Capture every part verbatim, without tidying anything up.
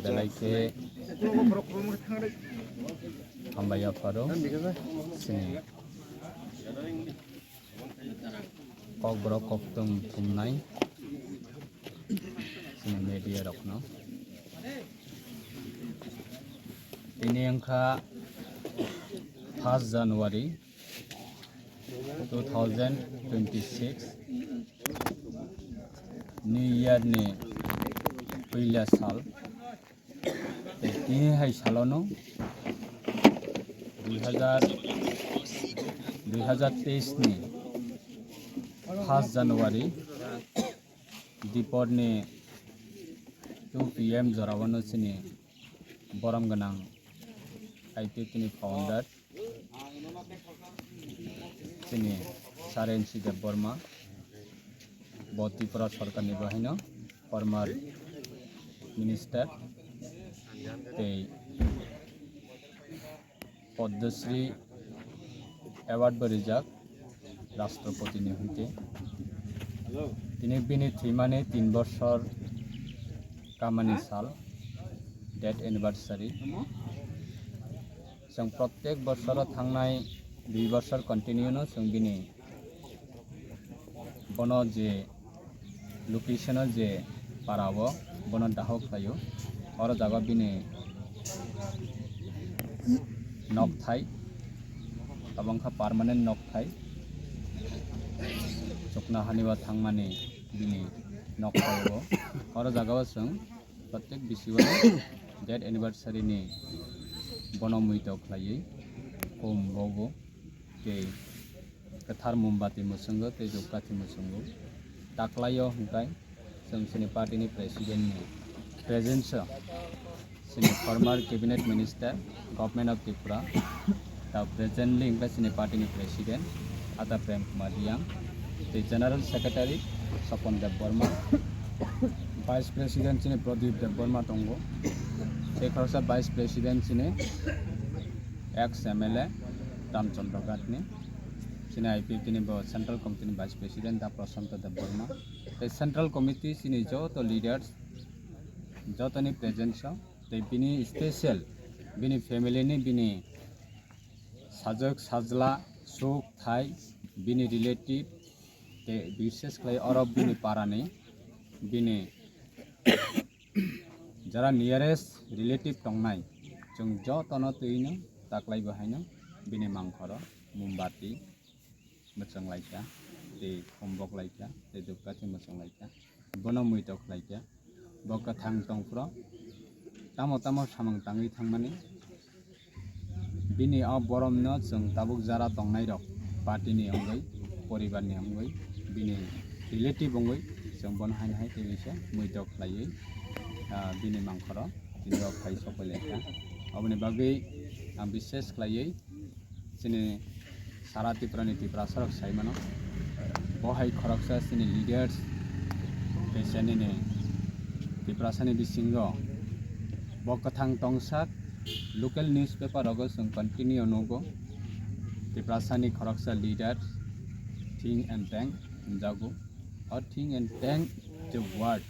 Belai khe hambai yapharo chini kokborok kokthum thumnai chini media rokno. Tini wngkha first January two thousand twenty-six ni year ni puila sal. Tei tini hai salono dui hazar, dui hazar teis ni first January dipor ni two P M jorao no chini borom gwnang I P F T ni founder chini Sir N C Debbarma, bo Tripura sorkarni bo haino former minister tei Padma Shri award bo rijak Rashtrapati ni hoite. Tini bini thwimani tin bosor kamani sal, death anniversary. Chwng protek bosoro thangnai dui bosor continue no chwng bini bono je location o je para o bono daho khlaio, oro jaga bini nokthai tabangkha permanent nokthai chukna hani o thangmani bini nokthai o oro jaga o chwng protek bisi o death anniversary ni bono muito khlaiwi kum bogo tei kwthar mombati mwswngo tei dhupkathi mwswngo. Taklaio hwnkhe chwng chini party ni president ni presence o chini former cabinet minister, government of Tripura, ta presently hwnkhe chini party ni president Ata Prem Kumar Reang tei general secretary Swapan Debbarma, vice president chini Pradip Debbarma tongo, tei khoroksa vice president chini ex M L A Ramchandra Ghatni, chini I P F T ni bo Central Committee ni Vice President da Prashanto Debbarma, tei Central Committee chini joto leaders, jotoni presence o, tei bini special bini family ni bini sajwk sajla, suk thai, bini relative, tei bises khlai oro bini parani bini jara nearest relative tongnai, chwng jotono twino taklai bo haino bini mangkhoro mombati mwchwng laikha, tei khombok laikha, tei dhupkathi mwchwng laikha, bono muito khlaikha, bo kwthang tongphro tamo tamo samung tangwi thangmani. Bini o boromno chwng tabuk jara tongnairok, party ni wngwi, poribar ni wngwi, bini relative wngwi, chwng bono haino hai tei bisa muito khlaiwi, ah, bini mangkhoro tini o phai sokoi laikha. Oboni bagwi ang bises khlaiwi chini sara Tripura ni Tiprasa rok sai mano. Bo hai khoroksa chini leaders tei chini ni Tiprasa ni bisingo bo kwthang tongsak local newspaper rogo chwng continue nugo. Tiprasa ni khoroksa leader think and tank hwnjago. O think and tank je word,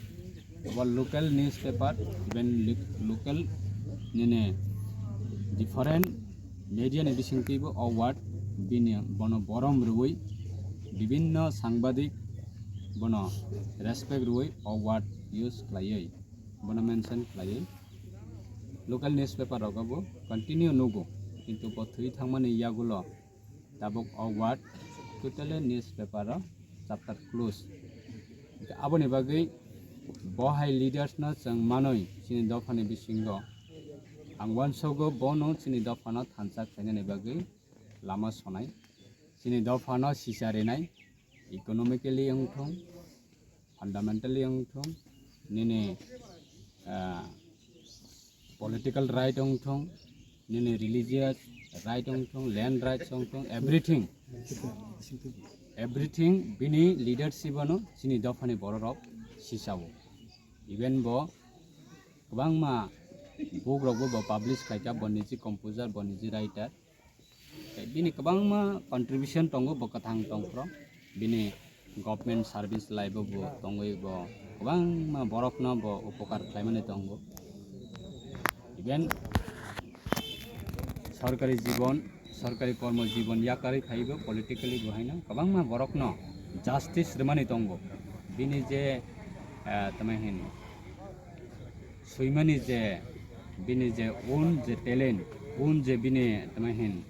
bo local newspaper, even li-, local nini different media ni bisingtwi bo o word bini bono borom rwui bibinno sangbadik bono respect rwui o word use khlaiwi bono mention khlaiwi local newspaper rogo bo continue nugo, kintu bo thwi thangmani yagulo tabuk o word totally newspaper o chapter close. Aboni bagwi bo hai leaders no chwng manwi chini dophani bisingo ang uansogo bono chini dophano thansa khlainani bagwi lama sonai, chini dophano sisa rinai, economically wngthung, fundamentally wngthung, nini, ah, political right wngthung, nini religious right wngthung, land rights wngthung, everything, everything bini leadership ano chini dophani bororok sisao. Even bo kwbangma book rokbo bo publish khaikha, bo niji composer, bo niji writer. Tei bini kwbangma contribution tongo, bo kwthang tongphro. Bini government service life o bo tongwi bo kwbangma borokno bo upokar khlaimani tongo. Then sorkari jibon, sorkari kormo jibon yakarwi phaibo politically bo haino kwbangma borokno justice rwmani tongo. Bini je, ah, tamai hin swimani je, bini je own je talent, own je bini tamai hin,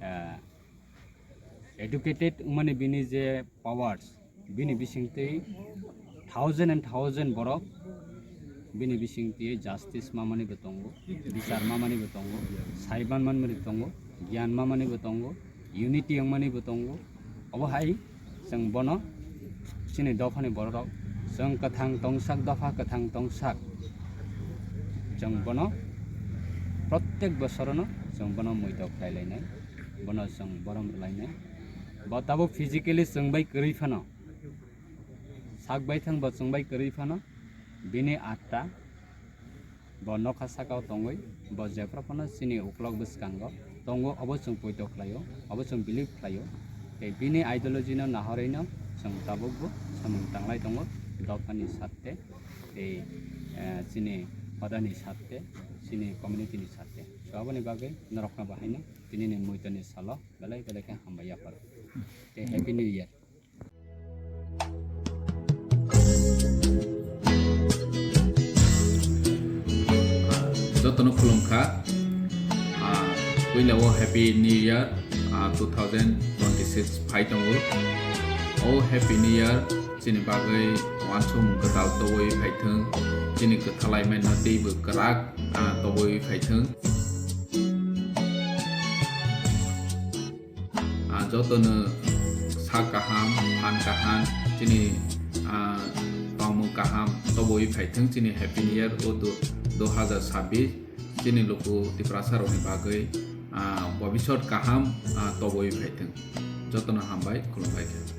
ah, educated wngmani bini je powers, bini bisingtwi thousand and thousand borok bini bisingtwi justice mamani bo tongo, bichar mamani bo tongo, saiban manmani tongo, giyan mamani bo tongo, unity wngmani bo tongo. Obo hai chwng bono chini dophani bororok chwng kwthang tongsak, dopha kwthang tongsak, chwng bono prottek bosorono chwng bono muitok khlai lainai, bono chwng borom rwlainai. Bo tabuk physically chwng bai kwrwi phano, sak bai thang bo chwng bai kwrwi phano, bini atta bo nokha sakao tongwi, bo jephru phano chini uklok bwskango tongo, obo chwng poito khlaio, obo chwng believe khlaio. Tei bini ideology no nahorwi no chwng tabuk bo samung tanglai tongo, dophani satte tei, eh, chini hodani satte, chini community ni satte. So aboni bagwi norokno bo haino tinini muitoni salo belai belai khe hambai yapharo. Tei Happy New Year. Jotono khulumkha. Ah, puila o Happy New Year, ah, two thousand twenty-six phai tongo. O Happy New Year chini bagwi uansukmung kwtal tobwi phaithwng, chini kwthalai manna teibo kwrak, ah, tobwi phaithwng. Ah, jotono sak kaham, phan kaham, chini, ah, tongmung kaham tobwi phaithwng chini Happy New Year o du-, dui hazar sabbish chini luku Tiprasa rokni bagwi, ah, bobisot kaham, ah, tobwi phaithwng. Jotono hambai, khulumbai kha.